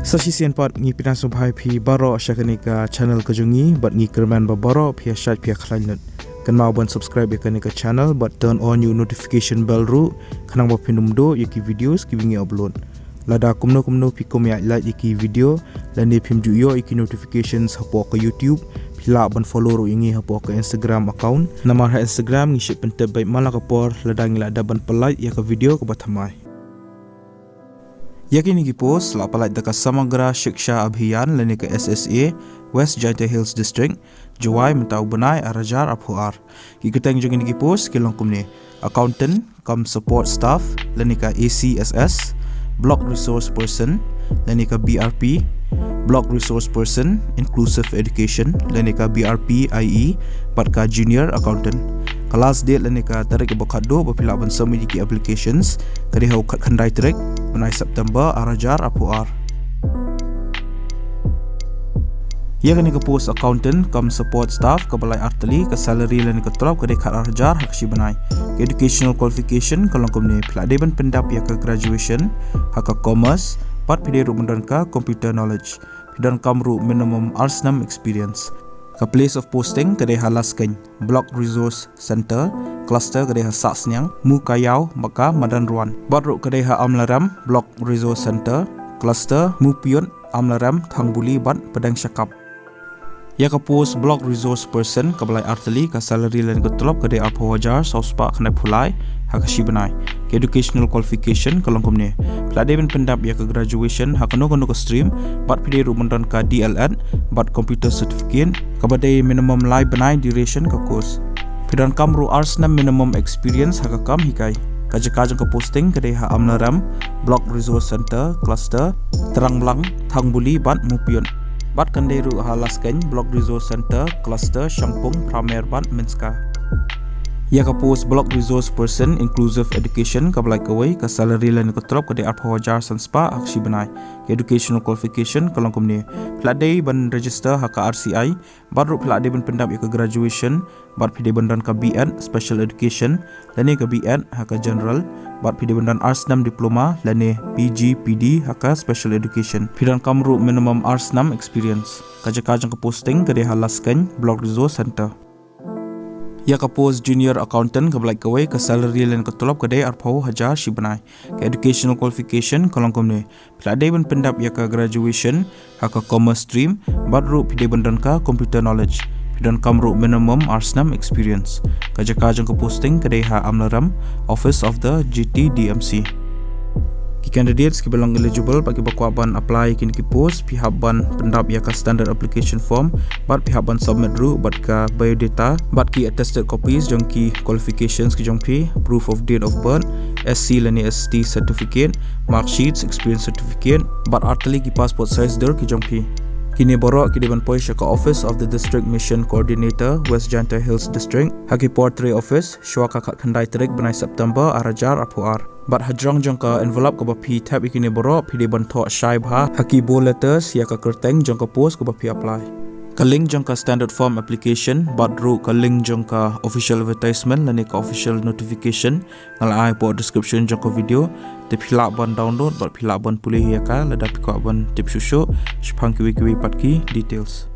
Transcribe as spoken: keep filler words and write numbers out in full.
Sa shisien pat ngi pyndonkam sngewbha ïa phi baroh sha kane ka channel ka jong ngi, bad ngi kyrmen ba baroh phi ïa shait phi ïa khlaiñ lut. Kynmaw ban subscribe ïa kane ka channel bad turn on ïa u notification bell ruh, khnang ba phin ym duh ïa ki videos kiba ngi upload. Lada kumno kumno phi kum ïa like ïa ki video lane phim ju ïoh ïa ki notifications hapoh ka YouTube, phi lah ban follow ruh ïa ngi hapoh ka Instagram account. Namar ha Instagram ngi shait pyntip beit man la ka por lada ngi la dep ban pynlait ïa ka video kaba thymmai. Ïa kine ki post la pynlait da ka Samagra Shiksha Abhiyan lane ka S S A, West Jaintia Hills District, Jowai, mynta u bnai ar hajar arphew ar. Ki kyrteng jong kine ki post ki long kumne: accountant cum support staff lane ka A C S S, block resource person lane ka B R P, block resource person inclusive education lane ka B R P I E, bad ka junior accountant. Ka last date lane ka tarik ba khatduh ba phi lah ban submit ïa ki applications ka dei ha u khatkhyndai tarik bnai September ar hajar arphew ar. Ïa kane ka post accountant cum support staff kaba lai artylli, ka salary lane ka tulop ka dei khatar hajar ha ka shi bnai. Ka educational qualification ka long kumne: phi lah dei ban pyndap ïa ka graduation ha ka commerce bad phi dei ruh ban don ka computer knowledge. Phi donkam ruh minimum ar snem experience. Ka place of posting ka dei ha Laskeiñ, Block Resource Centre, cluster ka dei ha Sahsniang, Mowkaiaw bad ka Madanruan. Bad ruh ka dei ha Amlarem, Block Resource Centre, cluster Mowpiot, Amlarem, Thangbuli bad Pdengshakap. Ïa ka post block resource person kaba lai artylli, ka salary lane ka tulop ka dei arphew hajar saw spah khyndai phew lai ha ka shi bnai. Ka educational qualification ka long kumne: phi lah dei ban pyndap ïa ka graduation ha kano kano ka stream bad phi dei ruh ban don ka D L Ed bad computer certificate, kaba dei minimum lai bnai duration ka course. Phi donkam ruh ar snem minimum experience ha ka kam hikai. Ka jaka jong ka posting ka dei ha Amlarem, Block Resource Centre, cluster Trangblang, Thangbuli bad Mowpiot. Bad kan dei ruh ha Laskeiñ, Block Resource Centre, cluster Shangpung, Pramer bad Mynska. Ïa ka post block resource person inclusive education kaba lai kawei, ka salary lane ka tulop ka dei arphew hajar san spah ha ka shi bnai. Ka educational qualification ka long kumne: phi lah dei ban register ha ka R C I, bad ruh phi lah dei ban pyndap ïa ka graduation bad phi dei ban don ka B Ed special education lane ka B Ed ha ka general, bad phi dei ban don ar snem diploma lane P G P D ha ka special education. Phi donkam ruh minimum ar snem experience. Ka jaka jong ka posting ka dei ha Laskeiñ, Block Resource Centre. Ïa ka post junior accountant kaba lai kawei, ka salary lane ka tulop ka dei arphew hajar shi bnai. Ka educational qualification ka long kumne: phi lah dei ban pyndap ïa ka graduation ha ka commerce stream bad ruh phi dei ban don ka computer knowledge. Phi donkam ruh minimum ar snem experience. Ka jaka jong ka posting ka dei ha Amlarem, office of the G T D M C. Ki candidates kiba long eligible bad kiba kwah ban apply ïa kine ki post, phi hap ban pyndap ïa ka standard application form bad phi hap ban submit ruh bad ka biodata bad ki attested copies jong ki qualifications ki jong phi, proof of date of birth, S C lane S T certificate, mark sheets, experience certificate bad artylli ki passport size dur ki jong phi. Kine baroh ki dei ban poi sha ka Office of the District Mission Coordinator, West Jaintia Hills District, ha ki por trei office shuwa ka khatkhyndai tarik bnai September ar hajar arphew ar. Bad hajrong jong ka envelope kaba phi thep ïa kine baroh, phi dei ban thoh shai bha ha ki bold letters ïa ka kyrteng jong ka post kaba phi apply. Ka link jong ka standard form application bad ruh ka link jong ka official advertisement lane ka official notification nga la ai hapoh description jong ka video. Te phi lah ban download bad phi lah ban pule ïa ka lada phi kwah ban tip shuh shuh shaphang kiwei kiwei pat ki details.